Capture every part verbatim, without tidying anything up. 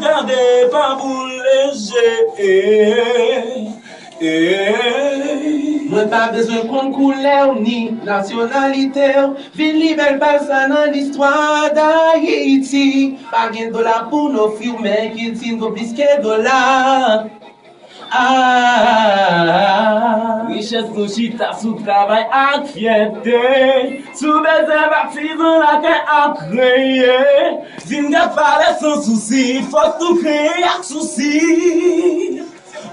Gade pa boule je. Mwen pa bezwen konn koulè w ni nasyonalite w. Vin li bèl paj sa nan listwa Dayiti. Pa gen dola pou n ofri w, men kilti n vo plis ke dola. Ah. Richès nou chita sou travay ak fyète. Si w bezwen patizan lakay ak kreye, vin gad palè san sousi, fòs nou kreye ak sousi.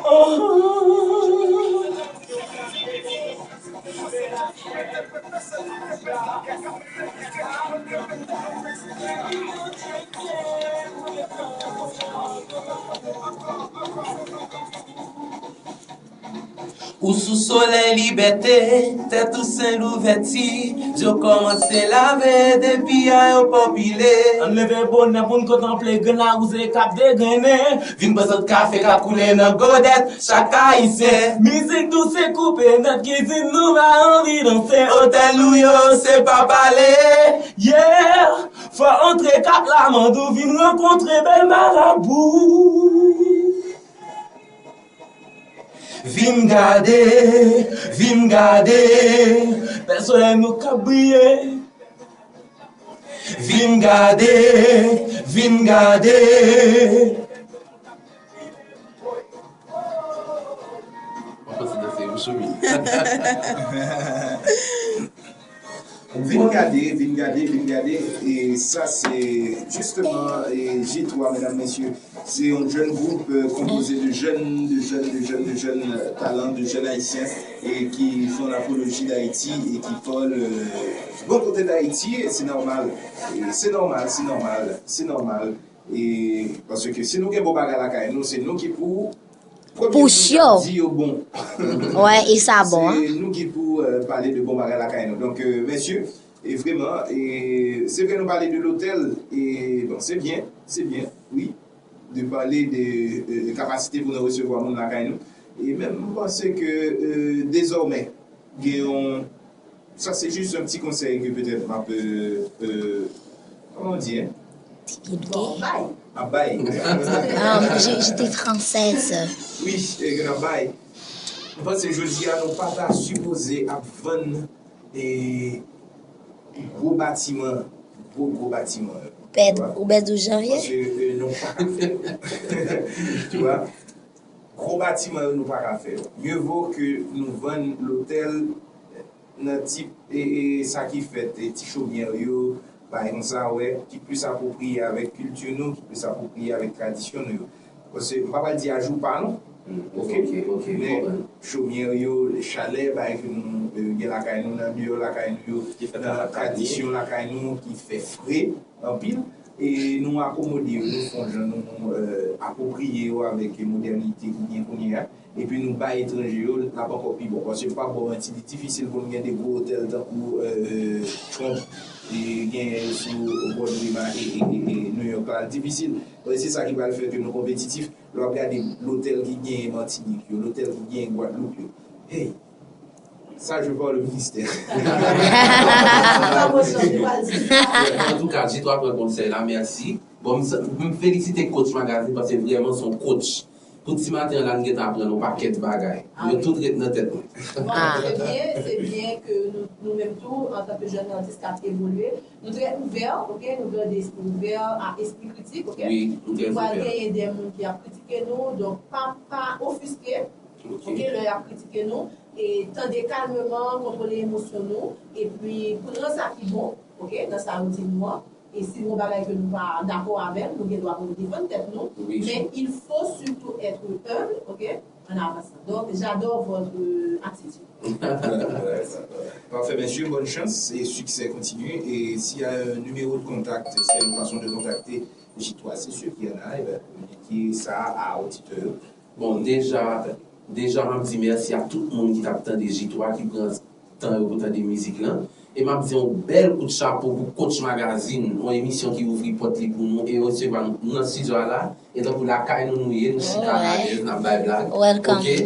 Oh. Ou sou solèy libète, tèt ou sen louvèti, je w kòmanse lave depi a yo popile. Ann leve bonè pou n kontanple grenn lawouze k ap degrennen. Vin pran sant kafe k ap koule nan godèt chak Ayisyen. Mizik dous e koupe nèt, kizin nou ba anvi danse. Otèl nou yo se pa pale. Yeah! Fò antre Kap Lamandou vin rankontre bèl marabou. Vin gade, vin gade, bèl solèy nou k ap briye. Vin gade, vin gade. Mwen panse danse yon choumi. Vin gade, vin gade, vin gade. E sa se jisteman e J twa, medam, mesye. Se yon jèn gwoup euh, konpoze de jèn, de jèn, de jèn, de jèn euh, talan, de jèn ayisyen e ki fè yon apoloji d Ayiti e ki pale euh, bon kote d Ayiti e se nòmal. E se nòmal, se nòmal, se nòmal. E paske si nou gen bon bagay lakay nou, se nou ki pou premye moun k ap di yo bon. Wè, e sa bon. Se nou ki pou euh, pale de bon bagay lakay nou. Donk, euh, mesye, e vreman, e se vre nou pale de lotèl, e bon, se byen, se byen, wi, de pale de, de, de kapasite pou nou resevwa moun lakay nou. E menm mwen panse ke euh, dezòmè, gen yon Sa se jis yon ti konsèy ke petèt m ap euh, euh, kòman w di hein? Ti gidge. Ap bay. Um, je, je suis française. Wi, e ke n ap bay. M panse jodi a nou pa ta sipoze ap vann e gwo batiman, gwo gwo batiman yo. Ou pèd, ou pèd douz janvye? Paske euh, nou pa ka fè. Tu vois? Gwo batiman yo nou pa ka fè yo. Mye vo ke nou vann lotèl nan ti e, e sa ki fèt, e ti chomyè yo, bagay konsa, wè, ki plis apwopriye avèk kilti nou, ki plis apwopriye avèk tradisyon nou yo. Paske m pa pral di ajou pa non. Oke? Men chomyè yo, chalè, bagay ke nou e, gen lakay nou, nan deyò lakay nou yo, nan tradisyon lakay nou ki fè fre anpil. E nou akomode yo, nou fè yon jan nou euh, apwopriye yo avèk modènite ki gen kounye a. Epi nou bay etranje yo, l ap ankò pi bon. Paske m p ap ba w manti, li difisil pou n gen de gwo otèl tankou euh, Trump e genyen yo sou Broadway ba e, e, e, e New York la, l difisil. Paske se sa ki pral fè ke nou konpetitif. Lè w ap gade lotèl ki genyen Matinik yo, lotèl ki genyen Gwadloup yo. Hey! Sa je vois le ministère. Antouka, J twa pran konsèy la, mèsi. Bon, m, m felisite Coach Magazine paske vrèman se yon coach. Pou ti maten an la, nou gentan aprann yon pakèt bagay. Yo tout ret nan tèt mwen. Bon, se byen, se byen ke nou, nou menm tou, antanke jèn atis k ap evolye, nou trè ouvè, oke, nou gen de espri ouvè a espri kritik, oke. Wi, nou trè ouvè. Nou pral genyen de moun ki ap kritike nou, donk pa, pa ofiske, oke, lè y ap kritike nou. E tande kalmeman, kontwole emosyon nou, epi pran sa ki bon, oke, nan sa yo di nou an. E si gon bagay ke nou pa dakò avè l, nou gen dwa pou nou defann tèt nou. Men il faut surtout être humble, oke, en avançant. Donc, j'adore votre attitude. Parfait, mesye, bonne chance et succès continu. Et s'il y a un numéro de contact, s'il y a une façon de contacter J twa, c'est sûr qu'il y en a, eh ben, communiquez ça à auditeur. Bon, deja, deja m ap di mèsi a tout moun ki t ap tande J twa, ki pran tan yo pou tande mizik lan. E m ap di yon bèl kout chapo pou Coach Magazine, yon emisyon ki ouvri pòt li pou nou e yo resevwa nou nan estidyo a la. E tankou lakay nou nou ye, nou chita alèz, n ap bay blag. Oke?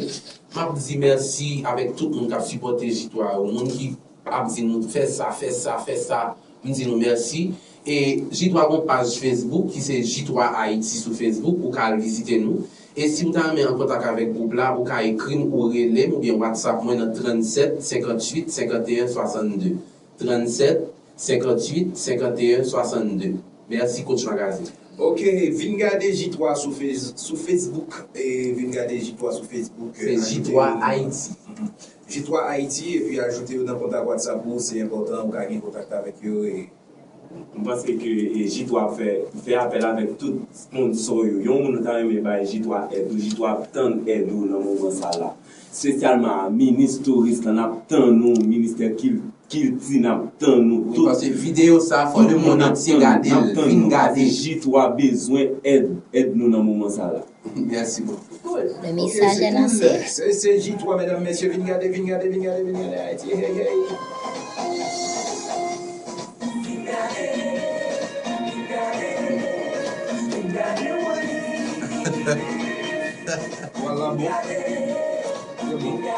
M ap di mèsi avèk tout moun k ap sipòte J twa yo. Moun ki ap di nou fè sa, fè sa, fè sa, m di nou mèsi. E J twa gon paj Facebook ki se J twa Ayiti sou Facebook, ou ka al vizite nou. E si w ta renmen an kontak avèk gwoup la, ou ka ekri m ou rele m oubyen WhatsApp mwen nan trannsèt, senkantuit, senkanteyen, swasannde. Trannsèt, senkantuit, senkanteyen, swasannde. Mèsi, Coach Magazine. Ok, vin gade J twa sou Face- sou Facebook. E vin gade J twa sou Facebook. Se J twa Ayiti. J twa Ayiti, epi ajoute yo nan kontak WhatsApp ou, se enpòtan, ou ka gen kontak avèk yo. E M panse ke e, J twa ap fè, fè apèl avèk tout sponsò yo. Yon moun ou ta renmen bay J twa èd ou, J twa ap tann èd ou nan moman sa la. Espesyalman a minis touris lan, n ap tann ou, ministè kil- kilti, n ap tann ou. Wi, tout paske videyo sa, fò lemonn antye gade l, vin gade. J twa bezwen èd, èd nou nan moman sa la. Mèsi bokou. Le mesaj est lancé. Se, se J twa, medam, mesye, vin gade, vin gade, vin gade, vin gade Ayiti. Hey, hey. Vwala, bon. Se bon.